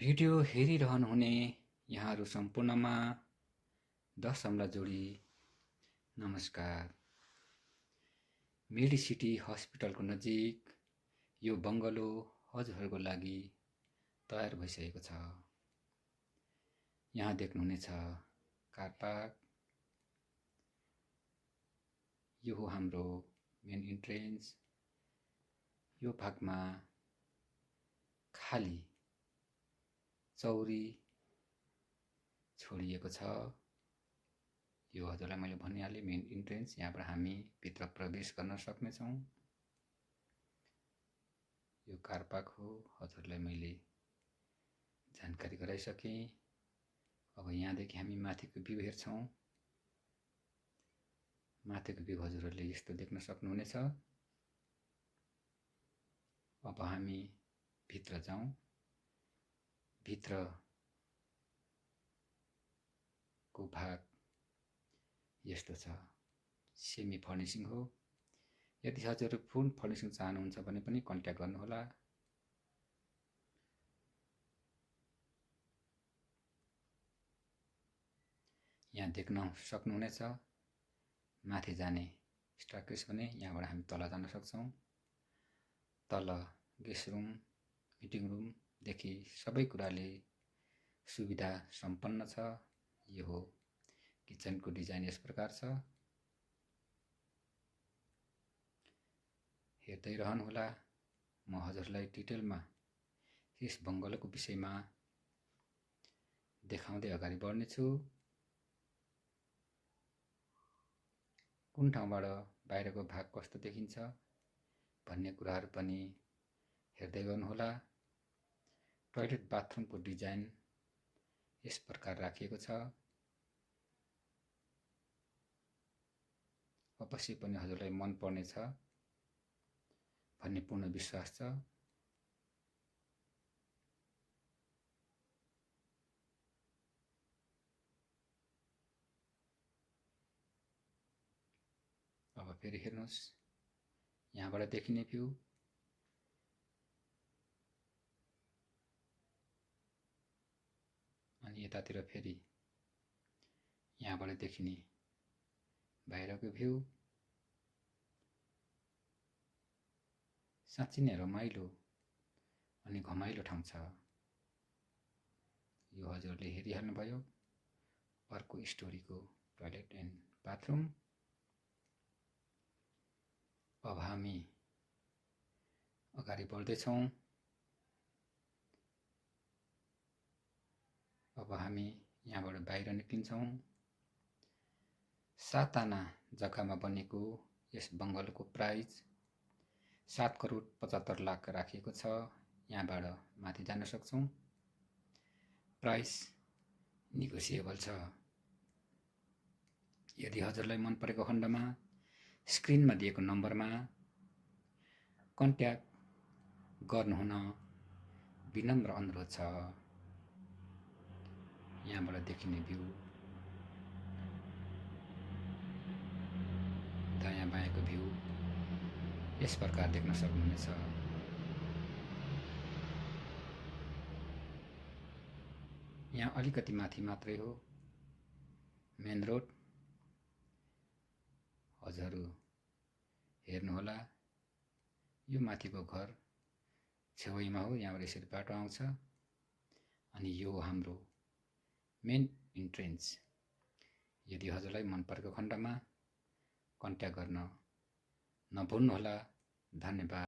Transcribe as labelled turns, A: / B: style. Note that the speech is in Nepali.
A: भिडियो हेरिरहनुहुने यहाँहरू सम्पूर्णमा दशमला जोडी नमस्कार। मेडिसिटी हस्पिटलको नजिक यो बङ्गलो हजुरहरूको लागि तयार भइसकेको छ। यहाँ देख्नुहुनेछ कार पार्क। यो हो हाम्रो मेन इन्ट्रेन्स। यो भागमा खाली चौरी छोडिएको छ। यो हजुरलाई मैले भनिहालेँ मेन इन्ट्रेन्स। यहाँबाट हामी भित्र प्रवेश गर्न सक्नेछौँ। यो कार पार्क हो, हजुरलाई मैले जानकारी गराइसकेँ। अब यहाँदेखि हामी माथिको भ्यू हेर्छौँ। माथिको भ्यू हजुरहरूले यस्तो देख्न सक्नुहुनेछ। अब हामी भित्र जाउँ। भित्रको भाग यस्तो छ, सेमी फर्निसिङ हो। यदि हजुरहरू फुल फर्निसिङ चाहनुहुन्छ भने पनि कन्ट्याक्ट गर्नुहोला। यहाँ देख्न सक्नुहुनेछ माथि जाने स्टारकेस भने यहाँबाट हामी तल जान सक्छौँ। तल गेस्ट रुम, मिटिङ रुमदेखि सबै कुराले सुविधा सम्पन्न छ। यो हो किचनको डिजाइन, यस प्रकार छ। हेर्दै रहनुहोला। म हजुरलाई डिटेलमा यस बङ्गलोको विषयमा देखाउँदै अगाडि बढ्नेछु। कुन ठाउँबाट बाहिरको भाग कस्तो देखिन्छ भन्ने कुराहरू पनि हेर्दै गर्नुहोला। टोयलेट बाथरुमको डिजाइन यस प्रकार राखिएको छ। अवश्य पनि हजुरलाई मन पर्नेछ भन्ने पूर्ण विश्वास छ। अब फेरि हेर्नुहोस् यहाँबाट देखिने भ्यू। अनि यतातिर फेरि यहाँबाट देखिने बाहिरको भ्यू। साँच्चै नै रमाइलो अनि घमाइलो ठाउँ छ। यो हजुरले हेरिहाल्नुभयो अर्को स्टोरीको टोयलेट एन्ड बाथरुम। अब हामी अगाडि बढ्दैछौँ। अब हामी यहाँबाट बाहिर निक्लिन्छौँ। 7 आना जग्गामा बनेको यस बङ्गलोको प्राइस 7,75,00,000 राखिएको छ। यहाँबाट माथि जान सक्छौँ। प्राइस निगोसिएबल छ। यदि हजुरलाई मन परेको खण्डमा स्क्रिनमा दिएको नम्बरमा कन्ट्याक्ट गर्नुहुन विनम्र अनुरोध छ। यहाँबाट देखिने भ्यू, दायाँ बायाँको भ्यू यस प्रकार देख्न सक्नुहुनेछ। यहाँ अलिकति माथि मात्रै हो मेन रोड। हजुरहरू हेर्नुहोला। यो माथिको घर छेउमा हो। यहाँबाट यसरी बाटो आउँछ। अनि यो हाम्रो मेन इन्ट्रेन्स। यदि हजुरलाई मन परेको खण्डमा कन्ट्याक्ट गर्न नभुल्नुहोला। धन्यवाद।